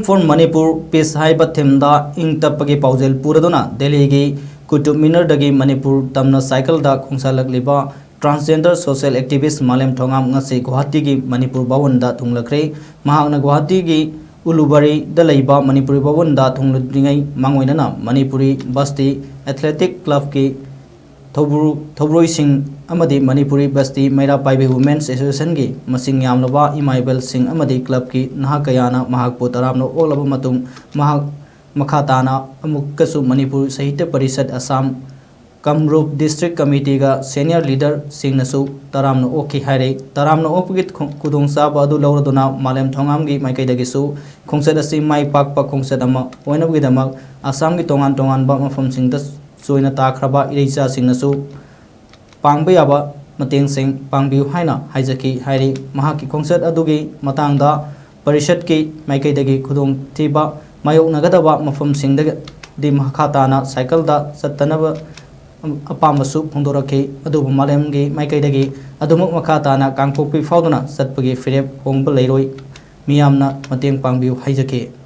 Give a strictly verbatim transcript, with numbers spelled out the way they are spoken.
For Manipur Peace ꯍꯥꯏꯕ ꯊꯤꯝꯗ ꯏꯪ ꯇꯞꯄꯒꯤ ꯄꯥꯎꯖꯦꯜ ꯄꯨꯔꯗꯨꯅ ꯗꯦꯜꯂꯤꯒꯤ ꯀꯨꯇꯨꯕ ꯃꯤꯅꯔꯗꯒꯤ ꯃꯅꯤꯄꯨꯔ ꯇꯝꯅ ꯁꯥꯏꯀꯜꯗ ꯈꯣꯡꯁꯥꯜꯂꯛꯂꯤꯕ transgender social activist ꯃꯥꯂꯦꯝ ꯊꯣꯉꯥꯝ ꯉꯁꯤ ꯒꯨꯋꯥꯍꯥꯇꯤꯒꯤ ꯃꯅꯤꯄꯨꯔ ꯚꯋꯟꯗ ꯊꯨꯡꯂꯈ꯭ꯔꯦ꯫ ꯃꯍꯥꯛꯅ ꯒꯨꯋꯥꯍꯥꯇꯤꯒꯤ ꯎꯂꯨꯕꯥꯔꯤꯗ ꯂꯩꯕ ꯃꯅꯤꯄꯨꯔꯤ ꯚꯋꯟꯗ ꯊꯨꯡꯂꯗ꯭ꯔꯤꯉꯩ ꯃꯥꯡꯑꯣꯏꯅꯅ ꯃꯅꯤꯄꯨꯔꯤ ꯕꯁꯇꯤ ꯑꯦꯊꯂꯦꯇꯤꯛ ꯀ꯭ꯂꯕꯀꯤ ꯊꯧꯕ꯭ꯔꯨ-, ꯊꯧꯕ꯭ꯔꯣꯏꯁꯤꯡ ꯑꯃꯗꯤ ꯃꯅꯤꯄꯨꯔꯤ ꯕꯁꯇꯤ ꯃꯩꯔꯥ ꯄꯥꯏꯕꯤ Women's Associationꯒꯤ ꯃꯁꯤꯡ ꯌꯥꯝꯂꯕ ꯏꯃꯥ ꯏꯕꯦꯜꯁꯤꯡ ꯑꯃꯗꯤ ꯀ꯭ꯂꯕꯀꯤ ꯅꯍꯥ ꯀꯌꯥꯅ ꯃꯍꯥꯛꯄꯨ ꯇꯔꯥꯝꯅ ꯑꯣꯛꯂꯕ ꯃꯇꯨꯡ ꯃꯍꯥꯛ ꯃꯈꯥ ꯇꯥꯅ ꯑꯃꯨꯛꯀꯁꯨ ꯃꯅꯤꯄꯨꯔ ꯁꯥꯍꯤꯇ꯭ꯌ ꯄꯔꯤꯁꯠ ꯑꯁꯥꯝ ꯀꯝꯔꯨꯞ ꯗꯤꯁꯇ꯭ꯔꯤꯛ ꯀꯃꯤꯇꯤꯒ ꯁꯦꯅꯤꯌꯔ ꯂꯤꯗꯔꯁꯤꯡꯅꯁꯨ ꯇꯔꯥꯝꯅ ꯑꯣꯛꯈꯤ ꯍꯥꯏꯔꯤ꯫ ꯇꯔꯥꯝꯅ ꯑꯣꯛꯄꯒꯤ ꯈꯨ-, ꯈꯨꯗꯣꯡꯆꯥꯕ ꯑꯗꯨ ꯂꯧꯔꯗꯨꯅ ꯃꯥꯂꯦꯝ ꯊꯣꯉꯥꯝꯒꯤ ꯃꯥꯏꯀꯩꯗꯒꯤꯁꯨ ꯈꯣꯡꯆꯠ ꯑꯁꯤ ꯃꯥꯏ ꯄꯥꯛꯄ ꯈꯣꯡꯆꯠ ꯑꯃ ꯑꯣꯏꯅꯕꯒꯤꯗꯃꯛ ꯑꯁꯥꯝꯒꯤ ꯇꯣꯉꯥꯟ ꯇꯣꯉꯥꯟꯕ ꯃꯐꯝꯁꯤꯡꯗ ꯆꯣꯏꯅ ꯇꯥꯈ꯭ꯔꯕ ꯏꯔꯩꯆꯥꯁꯤꯡꯅꯁꯨ ꯄꯥꯡꯕ ꯌꯥꯕ ꯃꯇꯦꯡꯁꯤꯡ ꯄꯥꯡꯕꯤꯌꯨ ꯍꯥꯏꯅ ꯍꯥꯏꯖꯈꯤ ꯍꯥꯏꯔꯤ꯫ ꯃꯍꯥꯛꯀꯤ ꯈꯣꯡꯆꯠ ꯑꯗꯨꯒꯤ ꯃꯇꯥꯡꯗ ꯄꯔꯤꯁꯠꯀꯤ ꯃꯥꯏꯀꯩꯗꯒꯤ ꯈꯨꯗꯣꯡꯊꯤꯕ ꯃꯥꯌꯣꯛꯅꯒꯗꯕ ꯃꯐꯝꯁꯤꯡꯗꯗꯤ ꯃꯈꯥ ꯇꯥꯅ ꯁꯥꯏꯀꯜꯗ ꯆꯠꯇꯅꯕ ꯑꯄꯥꯝꯕꯁꯨ ꯐꯣꯡꯗꯣꯔꯛꯈꯤ꯫ ꯑꯗꯨꯕꯨ ꯃꯥꯂꯦꯝꯒꯤ ꯃꯥꯏꯀꯩꯗꯒꯤ ꯑꯗꯨꯃꯛ ꯃꯈꯥ ꯇꯥꯅ ꯀꯥꯡꯄꯣꯛꯄꯤ ꯐꯥꯎꯗꯨꯅ ꯆꯠꯄꯒꯤ ꯐꯤꯔꯦꯞ ꯍꯣꯡꯕ ꯂꯩꯔꯣꯏ꯫ ꯃꯤꯌꯥꯝꯅ ꯃꯇꯦꯡ ꯄꯥꯡꯕꯤꯌꯨ ꯍꯥꯏꯖꯈꯤ꯫